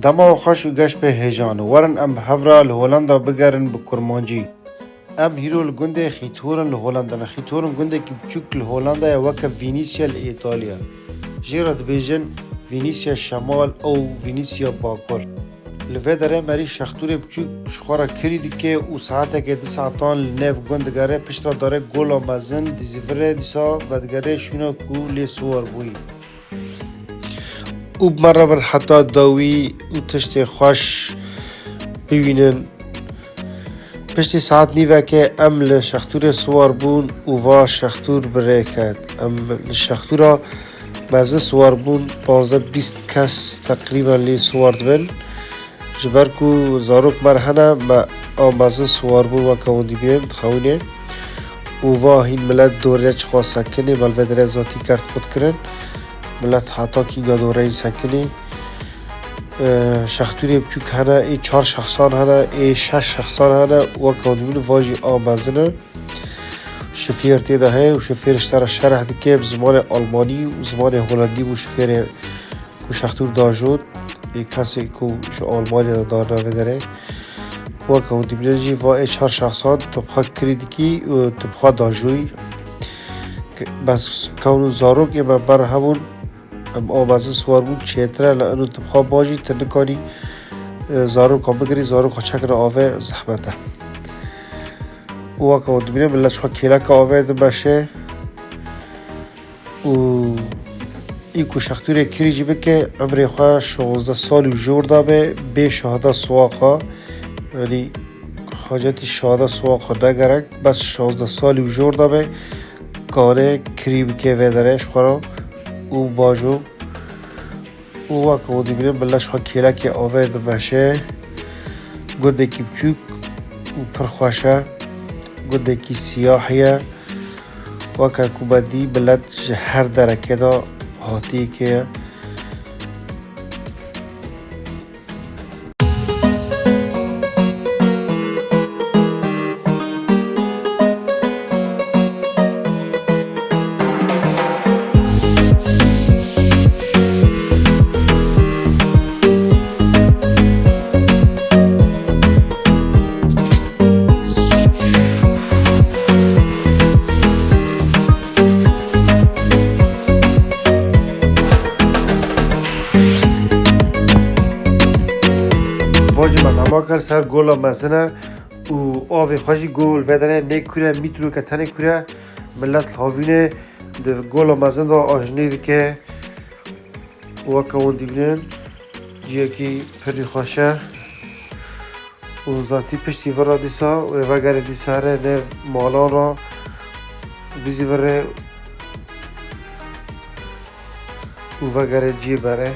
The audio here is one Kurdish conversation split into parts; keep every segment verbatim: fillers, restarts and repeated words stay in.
Dema we xweş û geş bê hêjan. Werin em bi hev re li Holanda bigerin bi kurmancî. Em hîro li gundê Giethoorn li Holanda ne. Giethoorn gundekî biçûk li Holanda ye, weke Venîsya li Îtalya. Jê re dibêjin Venîsya Şemal û Venîsya Bakur. Li vê derê merî şextûrê biçûk ji xwe re kirî dike û saetekê du saetan li nêv gund digere, piştre dare gola mezin, dizîvirê dîsa vedigere şûna ku lê siwar bûyî. Û bi me re bin heta dawî û tiştê xweş bibînin. Piştî saet nîvekê em li şextûrê siwar bûn û va şextûr bi rê ket. Em li şextûra mezin siwar bûn, panzdeh bîst kes teqrîben lê siwar dibin. Ji ber ku zarok me re hene, me a mezin siwar bûn weke hûn dibînin, dixewînê. Û va hîn milet dorê çiqas sekinê, me li vê derê zatî kerd qut kirin. Milet heta kînga doreyê sekinê. E, şextûrê biçûk hene, ê çar şexsan hene, ê şeş şexsan hene, weke hûn dibînin, va jî a mezin e. Şifêr tê de heye û şifêr ji te re şerh dike bi zimanê almanî û zimanê holandî bû şifêrê ku şextûr dajot, ê kesê ku ji Almanya de darna vê derê. Weke hûn dibînin jî va ê çar şexsan tu bi xwe kirî dikî û tu bi xwe dajoyî. Bes kewno zarok ê me ber hebûn, em a mezin siwar bûn çêtir e, li eno tu bi xwe bajî, tu nikanî, e, zaroka bigirî, zaroka çekine avê zehmet e. Û weke hûn dibînin, milet ji xwe kêleka avê dimeşe. Û î ku şextûrê kirî jî bike, emrê xwe şozdeh salî û jor de be, bê şahada siwaqa, yanî hacetî şahada siwaqa negerek, bes şozdeh salî û jor de be, kane kirî bike vê derê ji xwe re û bajo. Û weke hûn dibînin, milet ji xwe kêlekê avê dimeşe. Gundekî biçûk û pir xweş e. Gundekî siyahî ye. Weke ku me dî, milet ji her derekê de hatiyê kê ye. Vacî me dema kir ser gola mezin e û avê xwe jî gol vê derê nê kure, mîtroke tenê kure, milet li havînê di gola mezin de ajnê dike. Weke hûn dibînin, ciyekî pirî xweş e. Û zatî piştî vira dîsa wê vegerê dîsa here nêv malan re, bizîvirê û vegerê ciyê berê.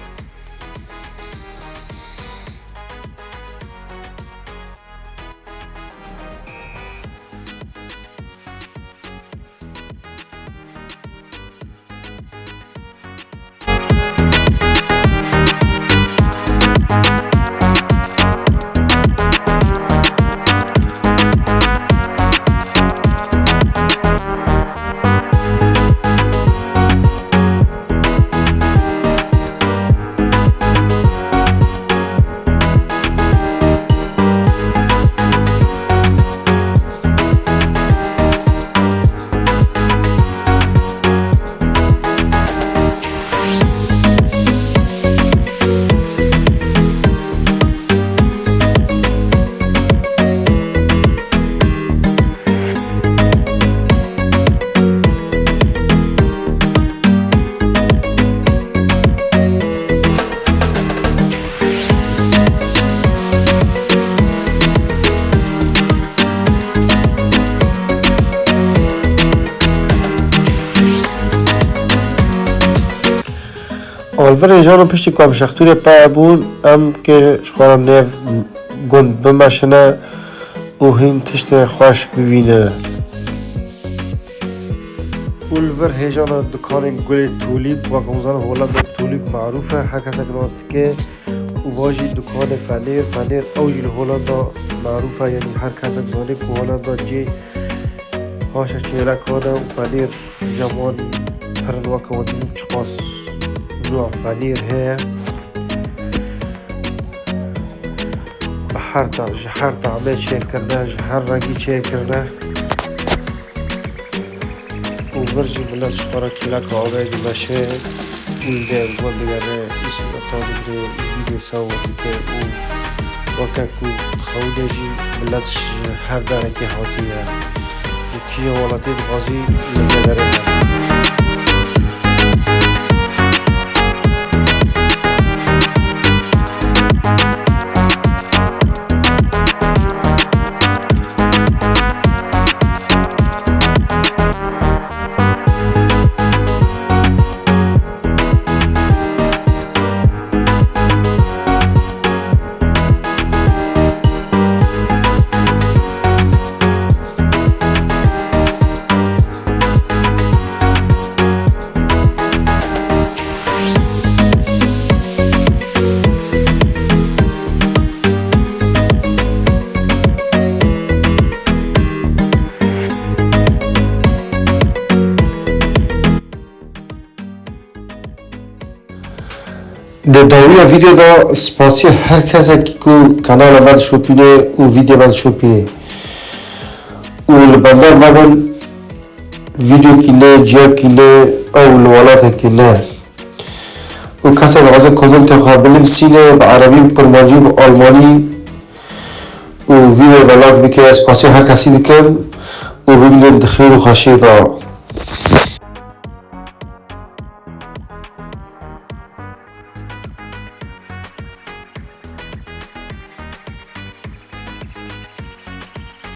Alvirê jano piştî ku em şextûrê peye bûn, em kê ji xwe re nêv gund bimeşine û hîn tiştê xweş bibîne. Û li vir hêjana dukanên gulê tûlîp, wek hûn zanin Holanda tûlîp marûf e, her kesek nas dike. Û va jî dukanê penêr, penêr ew jî li Holanda marûf e, yanî her kesek zanî ku Holanda cê haşa çêlekan e û penêr cewan pir in, weke we dibînin çiqas nûa penêr heye. Her ta-, ji her taxmê çêkirine, ji her rengî çêkirine. Û vir jî milet ji xwe re kîleka avê dimeşe û li dê gul digere, îsûreta digire, vîdeo sewir dike û weke ku dixewine jî milet ji her derekê hatiye. Ji kîja welatê dixwazî li vê derê hebe. Di dawiya vîdeo de spasiya her kesekî ku kanala me dişopîne û vîdeo me dişopîne. Û li bendar mebin, vîdeokî ne, ciyakî ne, ew li welatekî ne. Û kesek dixwaze komentê xwe binivîsîne bi erebî, bi kurmancî, bi almanî û vîdeo me like bike, spasiya her kesî dikim û bimînin di xêr û xweşiyê de.